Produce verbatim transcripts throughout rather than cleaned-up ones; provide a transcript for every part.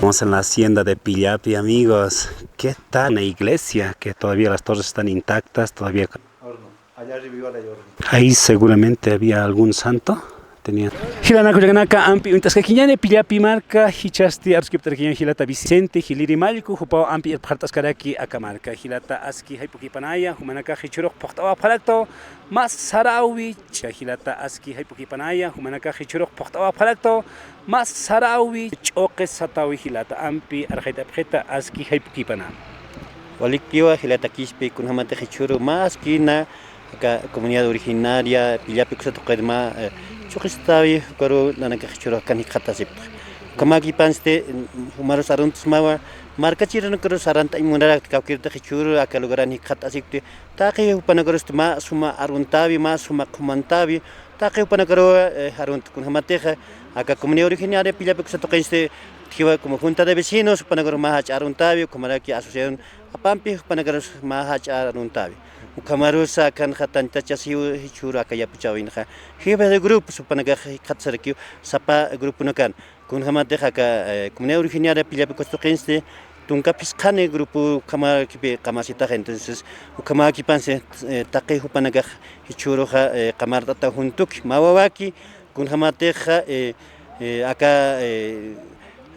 Vamos en la hacienda de Pillapi, amigos. ¿Qué tal? Una iglesia que todavía las torres están intactas, todavía. Horno. Allá arriba igual hay horno. Ahí seguramente había algún santo. Tenía. Jilanaka kullakanaka, ampi uñt'askakiñäni Pillapi marka, jichhasti aruskipt'arakiñäni jilata Vicente Jiliri Mallku, jupaw ampi irpxart'askaraki aka marka. Jilata, aski jayp'ukipanaya, jumanakax jichhürux phuqt'awapxaraktaw mä saräwi, jilata, aski jayp'ukipanaya, jumanakax jichhürux phuqt'awapxaraktaw mä saräwi ch'uqi satäwi jilata, ampi arxayt'apxita, aski jayp'ukipana. Walikiwa jilata Quispe, kunjamatix jichhüru mä askina aka comunidad originaria Pillapi uksa tuqir mä, eh, ch'uqi satäwi, ukaru nanakax jichhürux akan jikxatasipxi. Ukhamäkipansti, jumarus aruntsmawa, markachirinakaru sarant'añ munarakta, kawkïrtix jichhüru aka lugaran jikxatasipkti, taqi jupanakarusti mä suma aruntäwi, mä suma qhumantäwi, taqi jupanakaruw, eh, arunt'ta, kunjamatixa aka comunidad originaria Pillapi uksa tuqinsti utjiwa como junta de vecinos, jupanakarus mä jach'a aruntäwi, ukhamaraki asociación Apampi, jupanakarus mä jach'a aruntäwi. Ukhamarusa akanxa tantachasiw jichhüru aka yapuchäwinxa. Jefe de grupos jupanakax jikxatasarakiw sapa gruponakan. Kunjamatix aka, eh, comunidad originaria Pillapi uksa tuqinsti tunka phisqhani grupo ukhamäkipi qamasitaxa, entonces ukhamäkipansti, eh, taqi jupanakax jichhüruxa, eh, qamart'ataw juntuki, mä wawaki, kunjamatixa, eh, eh, aka, eh,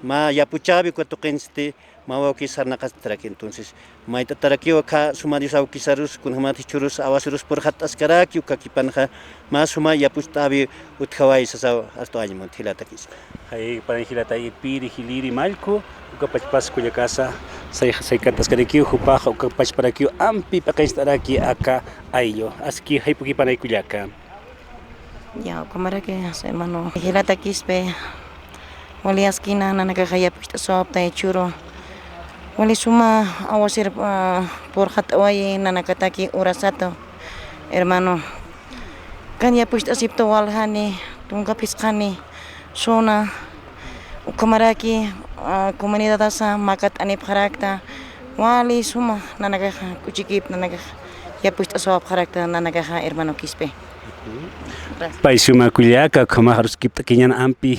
mä yapuchäwi uksa tuqinsti, mä wawaki sarnaqastaraki, entonces mayt'atarakiw akha suma Dios awkisarus, kunjamat jichhürus awasirus purxatt'askaraki, ukakipanxa mä suma yapucht'äwi utjawayi sasaw, arst'awayaña munta jilata Quispe. Jay, panay jilata Irpiri Jiliri Mallku, ukapachpas kullakasa say, sayk'att'askarakiw, jupaxa ukapachparakiw ampi p'iqincht'araki aka ayllu. Aski jayp'ukipanay kullaka. Ya, ukhamaraki, hermano jilata Quispe, wali askina nanakaxa yapucht'asipxta jichhüru. Wali suma awasir, ah, purxatt'awayi nanakataki urasata, hermano. Kan yapucht'asipkta waljani, tunka phisqhani zona, ukhamaraki, ah, comunidadasa makat'anipxarakta, wali suma nanakaxa, k'uchikip nanakaxa yapucht'asipxarakta nanakaxa, hermano Quispe. Pay suma kullaka, ukhamax aruskipt'akiñäni ampi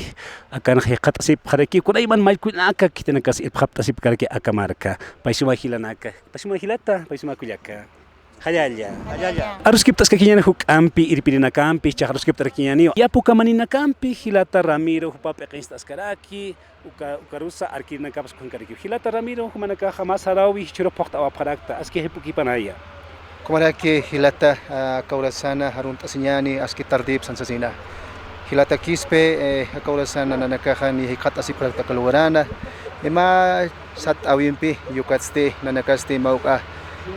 akanx jikxatasipxaraki, kunayman mallkunaka khitinakas irpxapt'asipkaraki aka marka. Pay suma jilanaka, pay suma jilata, pay suma kullaka. Jallalla. Jallalla. Aruskipt'askakiñäni juk'ampi, irpirinakampi, jichhax aruskipt'arakiñäniw yapukamaninakampi, jilata Ramiro, jupa p'iqincht'askaraki, uka, ukarusa arkirinakapas kunjarakiw. Jilata Ramiro, jumanakaxa mä saräwi jichhürux phuqt'awapxarakta, aski jayp'ukipanaya. Ukhamaraki jilata, ah, aka urasana arunt'asiñäni, aski tardipsan sasina. Jilata Quispe, eh, aka urasana nanakaxa niya jikxatasipxarakta aka lugarana. Eh, mä satt'äwimpi, ukatsti nanakasti mawk'a,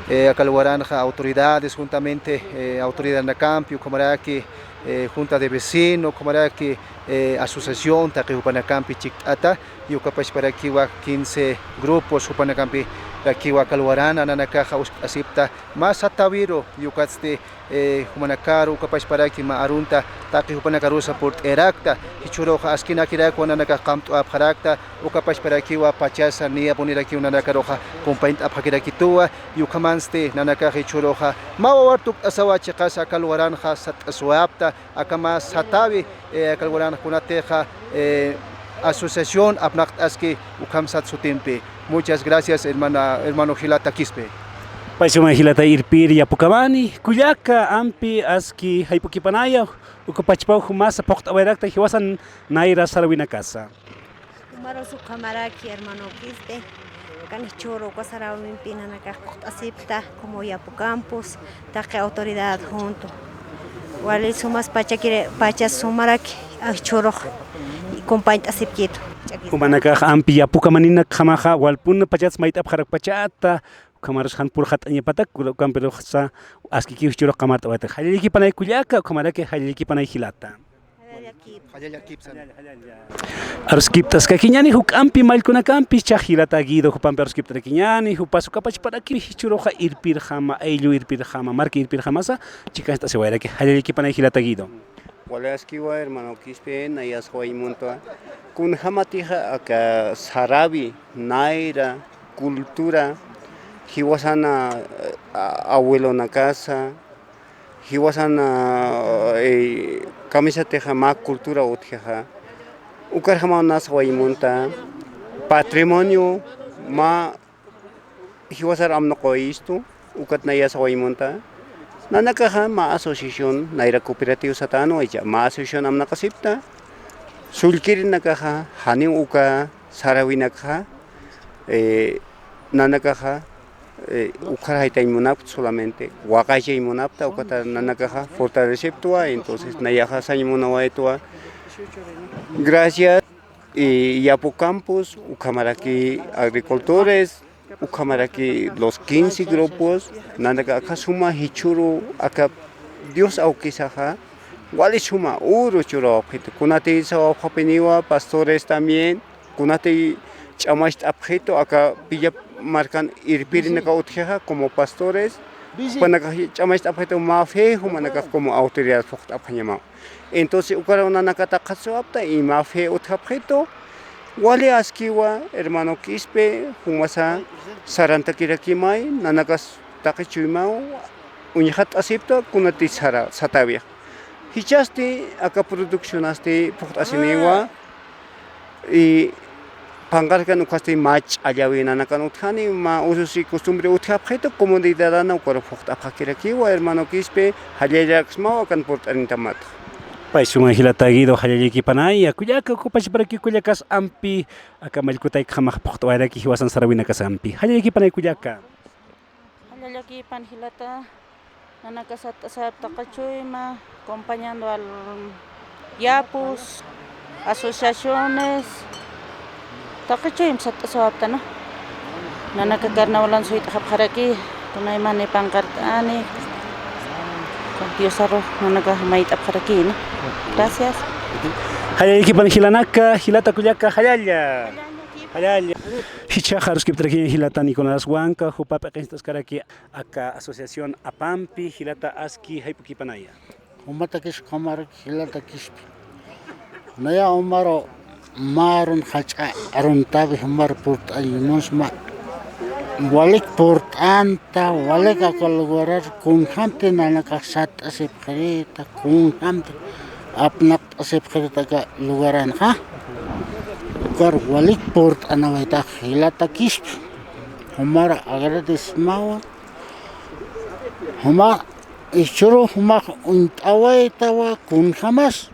eh, aka lugaranxa autoridades juntamente, eh, autoridadnakampi, ukhamaraki, eh, junta de vecino, ukhamaraki, eh, asociación taqi jupanakampi chikt'ata, ukapachparakiwa quince grupos, jupanakampirakiwa aka lugarana nanakaxa uskt'asipkta mä satäwiru, ukatsti, eh, jumanakaru ukapachparaki mä arunta taqi jupanakarusa purt'ayarakta, jichhüruxa askinakirakwa nanakax qamt'awapxarakta, ukapachparakiwa pachasa niyapunirakiw nanakaruxa kumpañt'apxakirakituwa, ukhamansti nanakax jichhüruxa mä wawar tukt'asawa chiqasa aka lugaranxa satt'asiwapkta, aka mä satäwi, eh, aka lugaranxa kunatixa, eh, asociación apnaqt'aski ukham sat sutimpi. Muchas gracias, hermana, hermano jilata Quispe. Pay suma jilata Irpiri, yapukamani, kullaka, ampi, aski jayp'ukipanaya, ukapachpaw jumasa phuqt'awayarakta jiwasan nayra saräwinakasa. Jumarus ukhamaraki, hermano Quispe, kan jichhüru uka saräwimpi nanakax phuqt'asipkta, como yapukampus, taqi autoridad junto. Wali sumas pachakiri, pachas sumaraki, jichhürux kumpañt'asipkitu. Jumanakax ampi yapukamaninakamxa, walpun pachats mayt'apxarakpachata, ukhamarus jan purxat'añapatak, ukampiruxa askikiw jichhürux qamart'awayta. Jallallakipanay kullaka, ukhamaraki jallallakipanay jilata. Aruskipt'askakiñäni juk'ampi mallkunakampi, jichhax jilata Guido jupampi aruskipt'arakiñäni, jupas ukapachparakiw jichhüruxa irpirjama, ayllu irpirjama, marka irpirjamasa, chikancht'asiwayaraki, jallallakipanay jilata Guido. Wali askiwa, hermano Quispe, nayasxawayañ munta. Kunjamatixa aka saräwi, nayra, cultura, jiwasana, eh, a-, abuelonakasa, jiwasana, eh, kamisatixa mä cultura utjixa. Ukarjamaw nasa wayimunta patrimonio mä jiwasar amnuqawayistu, ukat nayasa wayimunta. Nanakaxa mä asociación, nayra cooperativa satänwa, icha mä asociación amnaqasipta. Sullkirinakaxa janiw uka saräwinakxa, eh, nanakaxa, eh, ukxar jaytañ munapta, solamente waqaychañ munapta, ukata nanakaxa fortaleciptwa, entonces nayaxa sañ munawaytwa. Gracias. Y Yapu Campus, ukhamaraki agricultores, ukhamaraki los quince grupos, nanaka aka suma jichhüru, aka Dios awkisaxa, wali suma uru churawapxitu. Kunati sawapxapiniwa, pastores también, kunati ch'amacht'apxitu, aka Villa markan irpirinaka utjixa, como pastores, jupanakax ch'amacht'apxitu, mä fe jumanakax como autoridad phuqt'apxañamaw. Entonces, ukaraw nanaka taqatsawapta, y mä fe utjapxitu, wali askiwa, hermano Quispe, jumasa sarantakirakimay, nanakas taqi chuymaw, uñxatt'asipta, kunati sara, satäwix. Jichhasti, aka produccionasti phuqt'asiniwa, y panqarkan ukhasti mä ch'allawi nanakan utjani, mä usos y costumbre utjapxitu, comunidadana ukaru phuqt'apxakirakiwa, hermano Quispe, jallallaraksmaw akan purt'anintamata. Pay suma jilata Guido, jallallakipanaya, kullaka, ukapachaparakiw kullakas ampi, aka mallkutaykjamax phuqt'awayaraki jiwasan saräwinakasampi. Jallallakipanaya kullaka. Jallallakipan jilata, nanaka satt'asawapta taqi chuyma, acompañando al Yapus, asociaciones, taqi chuyma satt'asawapta, ¿no? Nanaka carnavalan suyt'xapxaraki, kunaymani panqart'ani, Diosaru nanaka mayt'apxaraki, ¿no? Gracias. Jallallakipan jilanaka, jilata kullaka, jallalla. Jallalla. Jichhax aruskiptarakiña jilata Nicolás Huanca, jupa p'iqincht'askaraki aka asociación APAMpi, jilata aski jayp'ukipanaya. Jumatakis ukhamaraki jilata Quispe. Naya umaru mä arun jach'a aruntawi jumar purt'añ munsma. Walik purt'anta, walik aka lugarar kunjamti nanakax satt'asipxirita, kunjamti apnaqt'asipxirita aka lugaranxa. Ukar walik purt'anawaytax jilata Quispe. Jumar agradecemawa. Juma, jichhüru jumax uñt'awaytawa kunjamas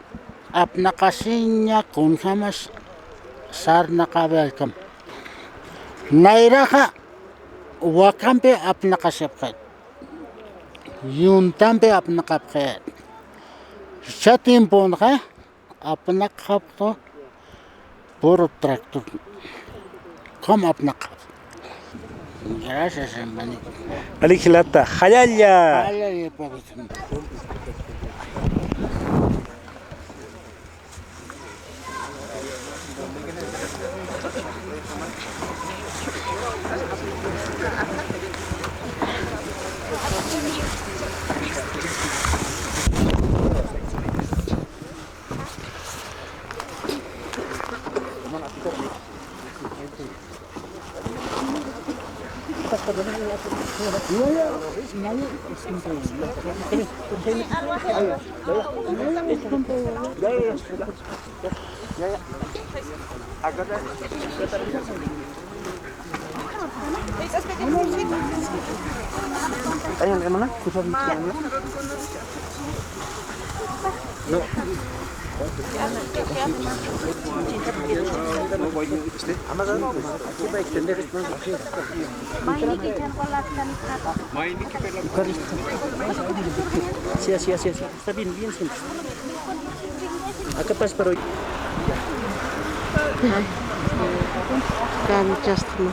apnaqasiña, kunjamas sarnaqawi allkam. Nayraxa wakampi apnaqasipxit, yuntampi apnaqapxit. Jichha tiemponxa apnaqapxtu puro tractor. ¿Cómo apnaqapxtu? Gracias, hermanito. Alik jilata, jallalla. Jallalla, papito. Ayun, hermana, kusam. No. Sí, así, así, así. Está bien, bien, sí. Acá pasa, pero Kanchastma.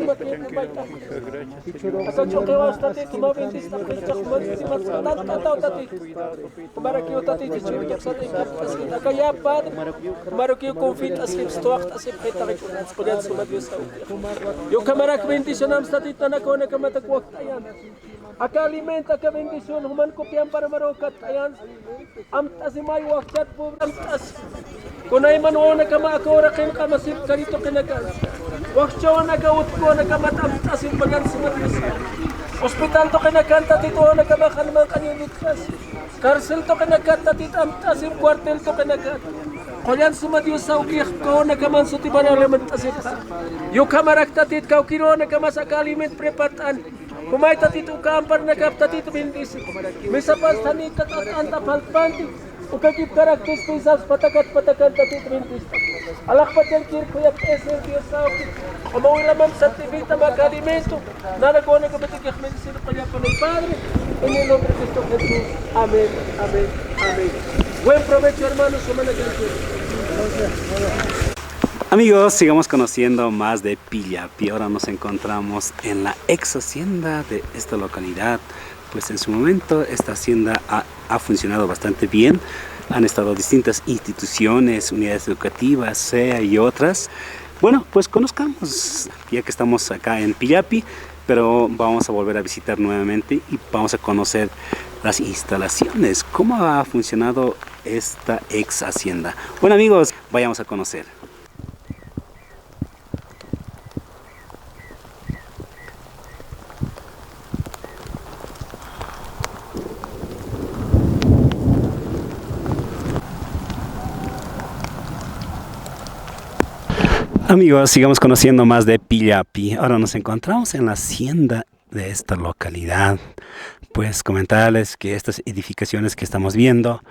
suma tiempo mayt'ax. Aka ch'uqiwax Tatitu mä bendist'apxi, jichhax mä suma tant'ataw Tatitu. Jumarakiw Tatitu, jichhüruw yapsata, aka ya Padre, jumarakiw confiat'asipxi, jichhüruw qullan suma Diosaw. Ukhamarak bendicionamsa Tatitu, nanakaw nanakamat wakt'ayan. Aka alimento, aka bendición, juman copian para maru katt'ayan. Amt'asi may wajchat pobre amt'asi. Kunayman wawanakama aka uraqin q'amasip kari tuqinakan. Wajchawan aka utjkawanakamat amt'asip, qullan suma Dios. Hospital tuqinakan Tatitu wawanakama qhanman q'añuñutjasi. Cárcel tuqinakat Tatitu amt'asip, cuartel tuqinakat. Qullan suma Dios, awkix, aka wawanakaman sutiparar amt'asipxa. Ukhamarak Tatitu kawkïr wawanakamas aka alimento prepart'an. Jumay Tatitu uka amparanakap Tatitu bendisi. Misapas thaniy kat'at'anta phalt'panti. Ukakipkarak despensaps patakat patakan Tatitu bendista. Alaxpachankir khuyapt'asir Diosaw. Q'uma wilamam santifïktam aka alimento. Nanakaw nanakamat bendecir qullan Padre. En el nombre de Cristo Jesús. Amén, amén, amén. Buen provecho, hermanos, semana que viene. Amigos, sigamos conociendo más de Pillapi. Ahora nos encontramos en la ex hacienda de esta localidad. Pues en su momento esta hacienda ha, ha funcionado bastante bien. Han estado distintas instituciones, unidades educativas, sea y otras. Bueno, pues conozcamos, ya que estamos acá en Pillapi, pero vamos a volver a visitar nuevamente y vamos a conocer las instalaciones, cómo ha funcionado esta ex hacienda. Bueno, amigos, vayamos a conocer. Amigos, sigamos conociendo más de Pillapi. Ahora nos encontramos en la hacienda de esta localidad. Pues comentarles que estas edificaciones que estamos viendo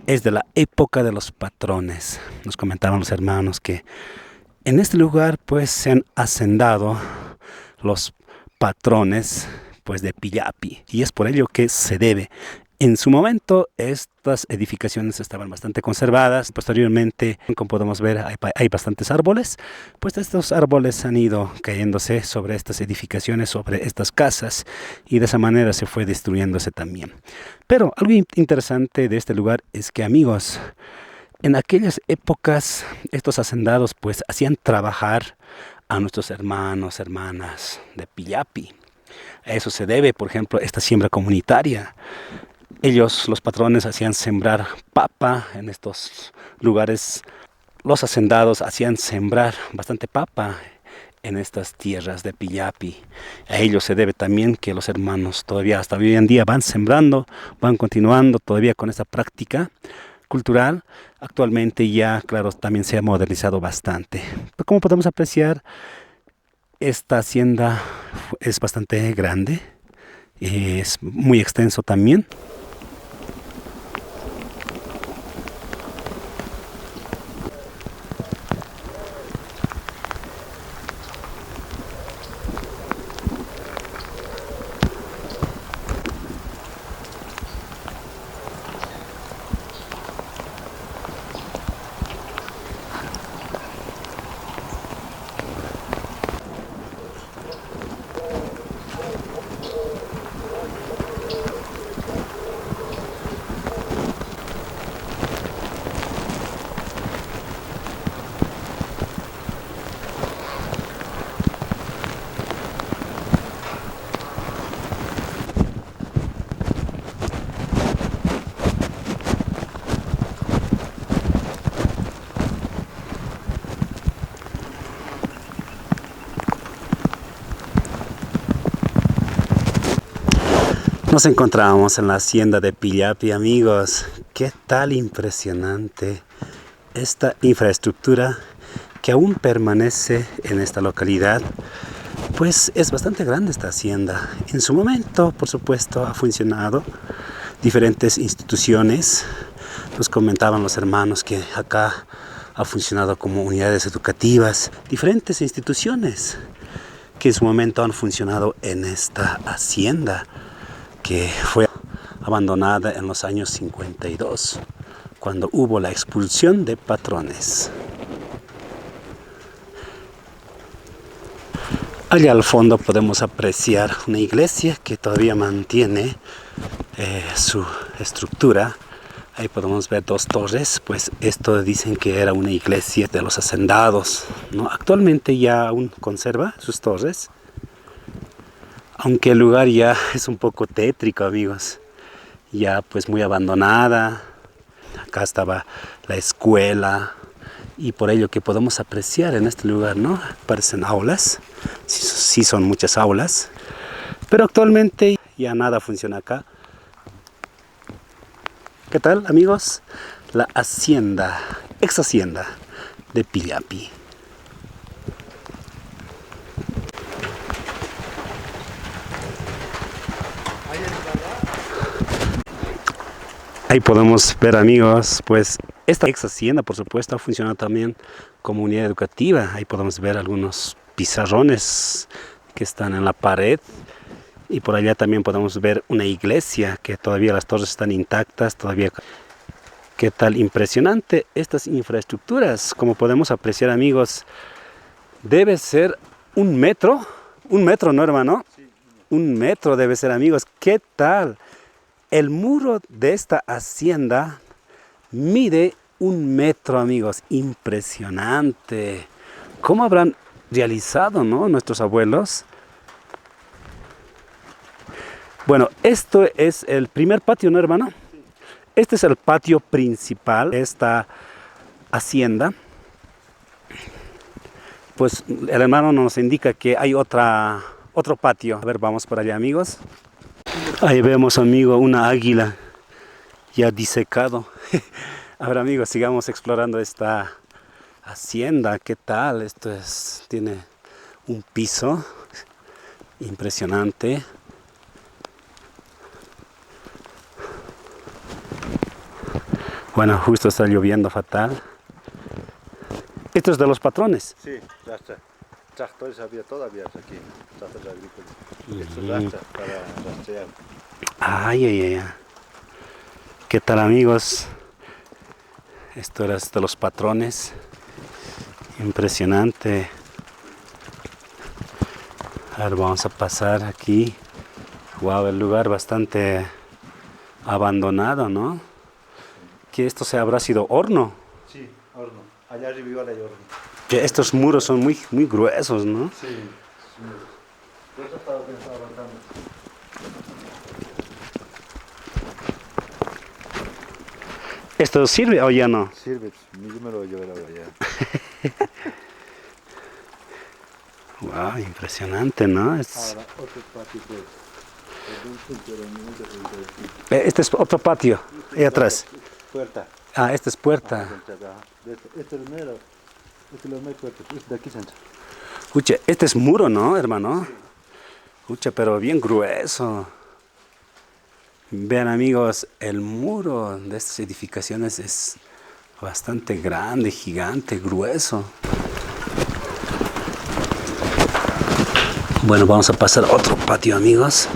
es de la época de los patrones. Nos comentaban los hermanos que en este lugar, pues, se han hacendado los patrones, pues, de Pillapi, y es por ello que se debe. En su momento, estas edificaciones estaban bastante conservadas. Posteriormente, como podemos ver, hay pa-, hay bastantes árboles. Pues estos árboles han ido cayéndose sobre estas edificaciones, sobre estas casas, y de esa manera se fue destruyéndose también. Pero algo in-, interesante de este lugar es que, amigos, en aquellas épocas, estos hacendados, pues, hacían trabajar a nuestros hermanos, hermanas de Pillapi. A eso se debe, por ejemplo, esta siembra comunitaria. Ellos, los patrones, hacían sembrar papa en estos lugares. Los hacendados hacían sembrar bastante papa en estas tierras de Pillapi. A ello se debe también que los hermanos todavía hasta hoy en día van sembrando, van continuando todavía con esta práctica cultural. Actualmente ya, claro, también se ha modernizado bastante. Como podemos apreciar, esta hacienda es bastante grande. Es muy extenso también. Nos encontramos en la hacienda de Pillapi, amigos. ¿Qué tal impresionante esta infraestructura que aún permanece en esta localidad? Pues es bastante grande esta hacienda. En su momento, por supuesto, ha funcionado diferentes instituciones. Nos comentaban los hermanos que acá ha funcionado como unidades educativas, diferentes instituciones que en su momento han funcionado en esta hacienda que fue abandonada en los años cincuenta y dos, cuando hubo la expulsión de patrones. Allá al fondo podemos apreciar una iglesia que todavía mantiene, eh, su estructura. Ahí podemos ver dos torres, pues esto dicen que era una iglesia de los hacendados, ¿no? Actualmente ya aún conserva sus torres, aunque el lugar ya es un poco tétrico, amigos, ya pues muy abandonada. Acá estaba la escuela y por ello que podemos apreciar en este lugar, ¿no? Parecen aulas, sí, sí son muchas aulas, pero actualmente ya nada funciona acá. ¿Qué tal, amigos? La hacienda, ex hacienda de Pillapi. Ahí podemos ver, amigos, pues esta ex hacienda, por supuesto, ha funcionado también como unidad educativa. Ahí podemos ver algunos pizarrones que están en la pared. Y por allá también podemos ver una iglesia que todavía las torres están intactas, todavía. ¿Qué tal impresionante estas infraestructuras? Como podemos apreciar, amigos, debe ser un metro, un metro, ¿no, hermano? Sí. Un metro debe ser, amigos. ¿Qué tal? El muro de esta hacienda mide un metro, amigos. Impresionante. ¿Cómo habrán realizado, no, nuestros abuelos? Bueno, esto es el primer patio, ¿no, hermano? Este es el patio principal de esta hacienda. Pues el hermano nos indica que hay otra, otro patio. A ver, vamos por allá, amigos. Ahí vemos, amigo, una águila ya disecado. A ver, amigos, sigamos explorando esta hacienda. ¿Qué tal? Esto es, tiene un piso impresionante. Bueno, justo está lloviendo fatal. Esto es de los patrones. Sí, ya está. Tractores había todavía aquí, tractores agrícolas. Esto es racha para rastrear. Ay, ay, ay, ay. ¿Qué tal, amigos? Esto era de los patrones. Impresionante. A ver, vamos a pasar aquí. Wow, el lugar bastante abandonado, ¿no? Que esto se habrá sido horno. Sí, horno. Allá arriba igual hay horno. Que estos muros son muy, muy gruesos, ¿no? Sí, sí. Por eso estaba pensando avanzando. ¿Esto sirve o ya no? Sirve, pues, yo me lo voy a llevar ahora ya. Wow, impresionante, ¿no? Es... Ahora, otro patio, pues. Perdón, sí, pero no te preocupes. Eh, este es otro patio, ahí atrás. Puerta. Ah, esta es puerta. Ajá, puerta, ajá. De este, este es el mero, este es el mero puerta, este de aquí se entra. Pucha, este es muro, ¿no, hermano? Sí. Pucha, pero bien grueso. Vean, amigos, el muro de estas edificaciones es bastante grande, gigante, grueso. Bueno, vamos a pasar a otro patio, amigos.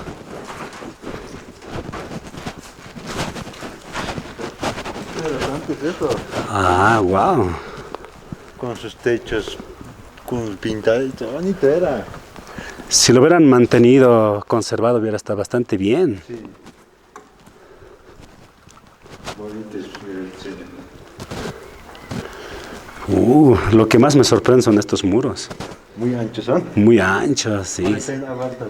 Interesante es eso. Ah, wow. Con sus techos, con pintadas, bonito era. Si lo hubieran mantenido, conservado, hubiera estado bastante bien. Sí. Bonito es, eh, sí. Uh, lo que más me sorprende son estos muros. Muy anchos son. Muy anchos, sí. Parecen abartas.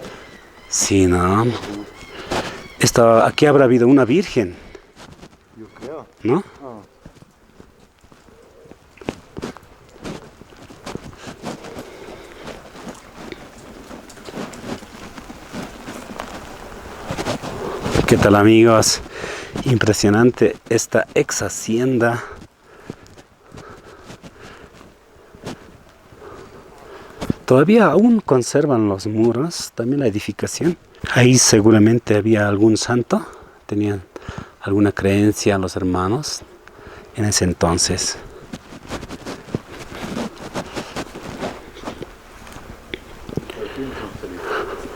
Sí, ¿no? Esta, aquí habrá habido una virgen. Yo creo. ¿No? Ah. ¿Qué tal, amigos? Impresionante esta ex hacienda. Todavía aún conservan los muros, también la edificación. Ahí seguramente había algún santo, tenían alguna creencia los hermanos en ese entonces.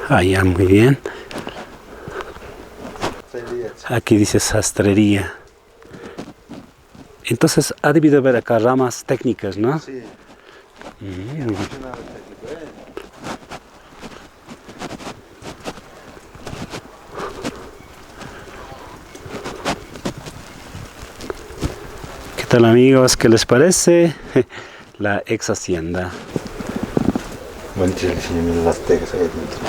Ah, ya, muy bien. Aquí dice sastrería. Entonces ha debido haber acá ramas técnicas, ¿no? Sí. Mm. Una técnica, ¿eh? ¿Qué tal, amigos? ¿Qué les parece la ex hacienda? Bueno, sí, sí, mira las tejas ahí adentro.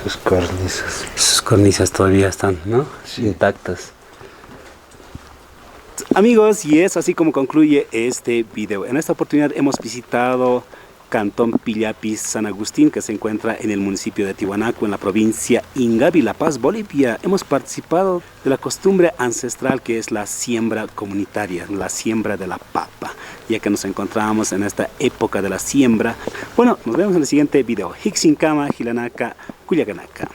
Sus cornisas. Sus cornisas todavía están, ¿no? Sí. Intactas. Amigos, y es así como concluye este video. En esta oportunidad hemos visitado Cantón Pillapis San Agustín, que se encuentra en el municipio de Tiwanaku, en la provincia Ingavi, La Paz, Bolivia. Hemos participado de la costumbre ancestral que es la siembra comunitaria, la siembra de la papa, ya que nos encontramos en esta época de la siembra. Bueno, nos vemos en el siguiente video. Hiksinkama, jilanaka, kullakanaka.